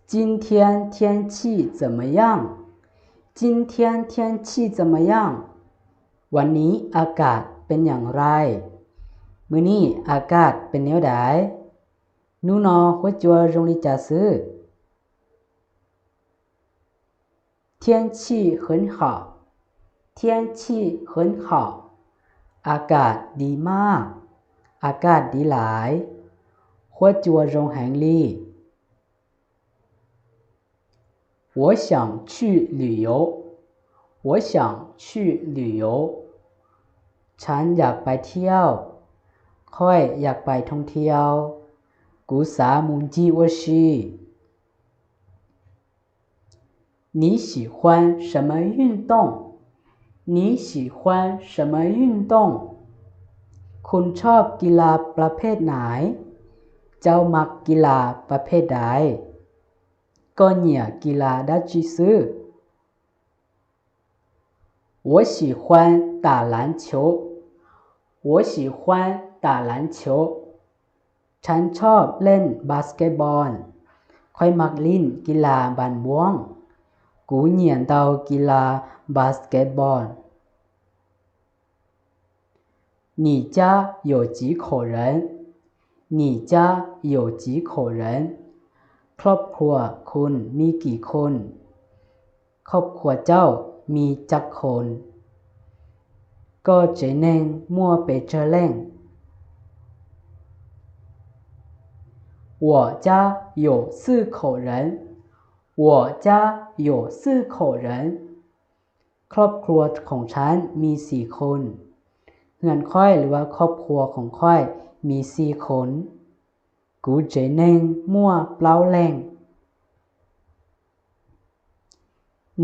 今天天气怎么样？今天天气怎么样？ ວັນນີ້ອາກາດເປັນຢ່າງໃດ? ມື້ນີ້ອາກາດເປັນແນວໃດ? ໜູນໍຫົວຈົວໂຮງລິຈາຊື່. 天气很好。天气很好。 ອາກາດດີມາກ. ອາກາດດີຫຼາຍ. ຫົວຈົວໂຮງແຮງລີ. 我想去旅游。我想去旅游。 ฉัນຢາກໄປທ່ຽວ. ຂ້ອຍຢາກໄປທ່ອງທ່ຽວ. 古萨姆基沃西。 你喜欢什么运动？你喜欢什么运动？ ຄຸນຊອບກິລາປະເພດໃດ? ເຈົ້າມັກກິລາປະເພດໃດ? ກໍເໜຍກິລາດາຈິຊື່. 我喜欢打篮球。我喜欢打篮球。 ฉันชอบเล่นบาสเกตบอล. ຂ້ອຍມັກຫຼິ້ນກິລາບານບ້ວງ. 古เหนียนเตากีฬาบาสเกตบอล. 你家有几口人？你家有几口人？ ครอบครัวคุณมีกี่คน? ຄອບຄົວເຈົ້າມີຈັກຄົນ? ກໍເຈເນັງມົວເປເຈີແຫຼງ. 我家有四口人。我家有四口人。 ຄອບຄົວຂອງສັນມີສີ່ຄົນ. ເຮືອນຂ້ອຍ ຫຼືວ່າຄອບຄົວຂອງຂ້ອຍມີສີ່ຄົນ. 古เจเนงมัวเปล่าแหล่ง.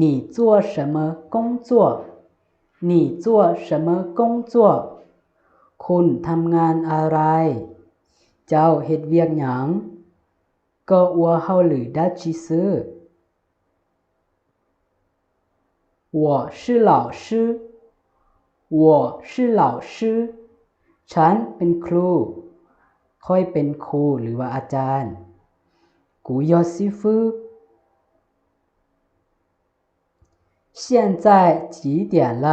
你做什么工作？你做什么工作？ คุณทำงานอะไร? ເຈົ້າເຮັດວຽກຫຍັງ? ກໍອວເຮົາຫຼືດາຈິຊື່. 我是老师。我是老师。 ฉัນเป็นครู. ຂ້ອຍเป็นครู ຫຼືວ່າອາຈານ. 古ยอดซีฟู. 现在几点了？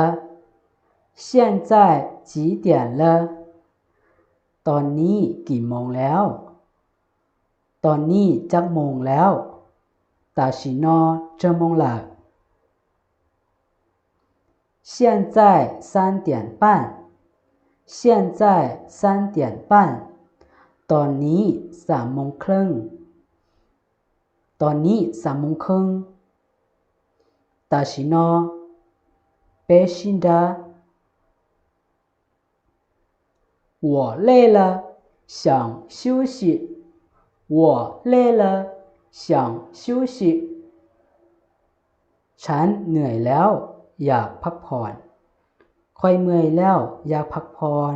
现在几点了？ ຕອນນີ້ກີ່ໂມງແລ້ວ? ຕອນນີ້ຈັກໂມງແລ້ວ? ตາຊິໂນ ຈັກໂມງລະ? 现在三点半。现在三点半。 ຕອນນີ້ສາມໂມງເຄິ່ງ. ຕອນນີ້ສາມໂມງເຄິ່ງ. ตາຊິໂນ ເປຊິນດາ. 我累了，想休息。我累了，想休息。 ฉันเหนื่อยแล้ว อยากพักผ่อน. ຂ້ອຍເມື່ອຍແລ້ວ ຢາກພັກຜ່ອນ.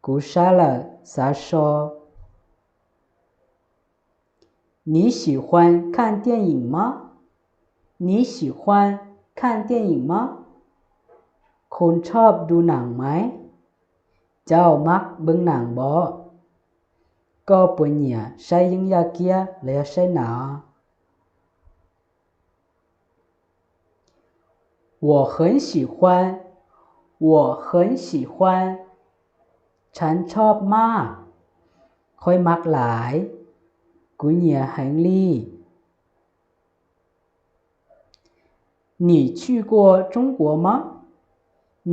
ກູຊາລາ ຊາຊໍ. 你喜欢看电影吗？你喜欢看电影吗？ ຄຸນຊອບດູໜັງໄໝ? ເຈົ້າມັກເບິ່ງໜັງບໍ? ກໍປົວເໜຍໃຊ້ຍິງຢາເກຍ ແລະ ໃຊ້ໜາ. 我很喜欢。我很喜欢。 ฉัນຊອບມາກ. ຂ້ອຍມັກຫຼາຍ. ກູເນຍແຮງລີ. 你去过中国吗？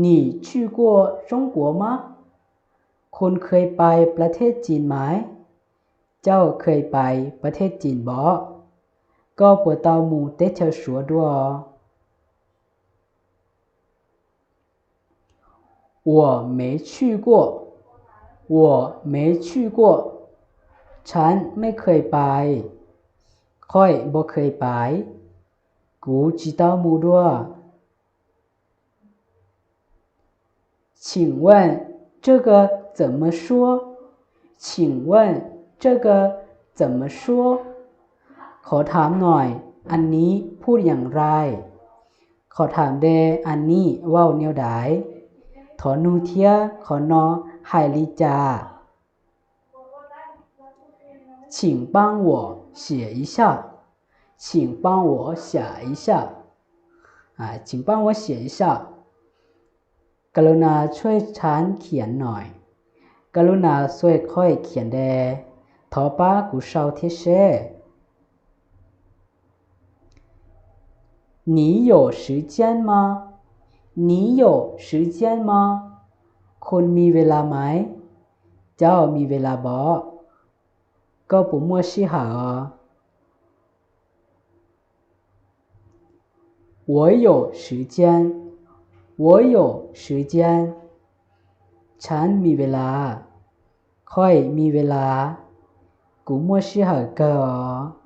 你去过中国吗？ ຄຸນເຄີຍໄປປະເທດຈີນໄໝ? ເຈົ້າເຄີຍໄປປະເທດຈີນບໍ? ກໍປົວເຕົາໝູເຕັດແຖວສັວດ້ວຍ. 我没去过。我没去过。 ฉัນໄມ່ເຄີຍໄປ. ຂ້ອຍບໍ່ເຄີຍໄປ. ກູຈີເຕົາໝູດ້ວຍ. 请问这个怎么说？请问这个怎么说？ ຂໍຖາມໜ້ອຍ, ອັນນີ້ພູດຢ່າງໃດ? ຂໍຖາມແດ່, ອັນນີ້ເວົ້າແນວໃດ? ຂໍໜູເທຍ, ຂໍໜໍ່ໄຫລີຈາ. 请帮我写一下。请帮我写一下 อ่า 请帮我写一下 ກະລຸນາຊ່ວຍ ຂຽນໜ່ອຍ ກະລຸນາຊ່ວຍຂ້ອຍຂຽນແດ່ ຂໍປ້າກູເຊົາເທເຊ 你有时间吗？你有时间吗？ ຄຸນມີເວລາໄໝ? ເຈົ້າມີເວລາບໍ? ເຈົ້າມີເວລາບໍ? 我有时间，我有时间。 ສັນມີເວລາ ຂ້ອຍມີເວລາ ກູມີເວລາ.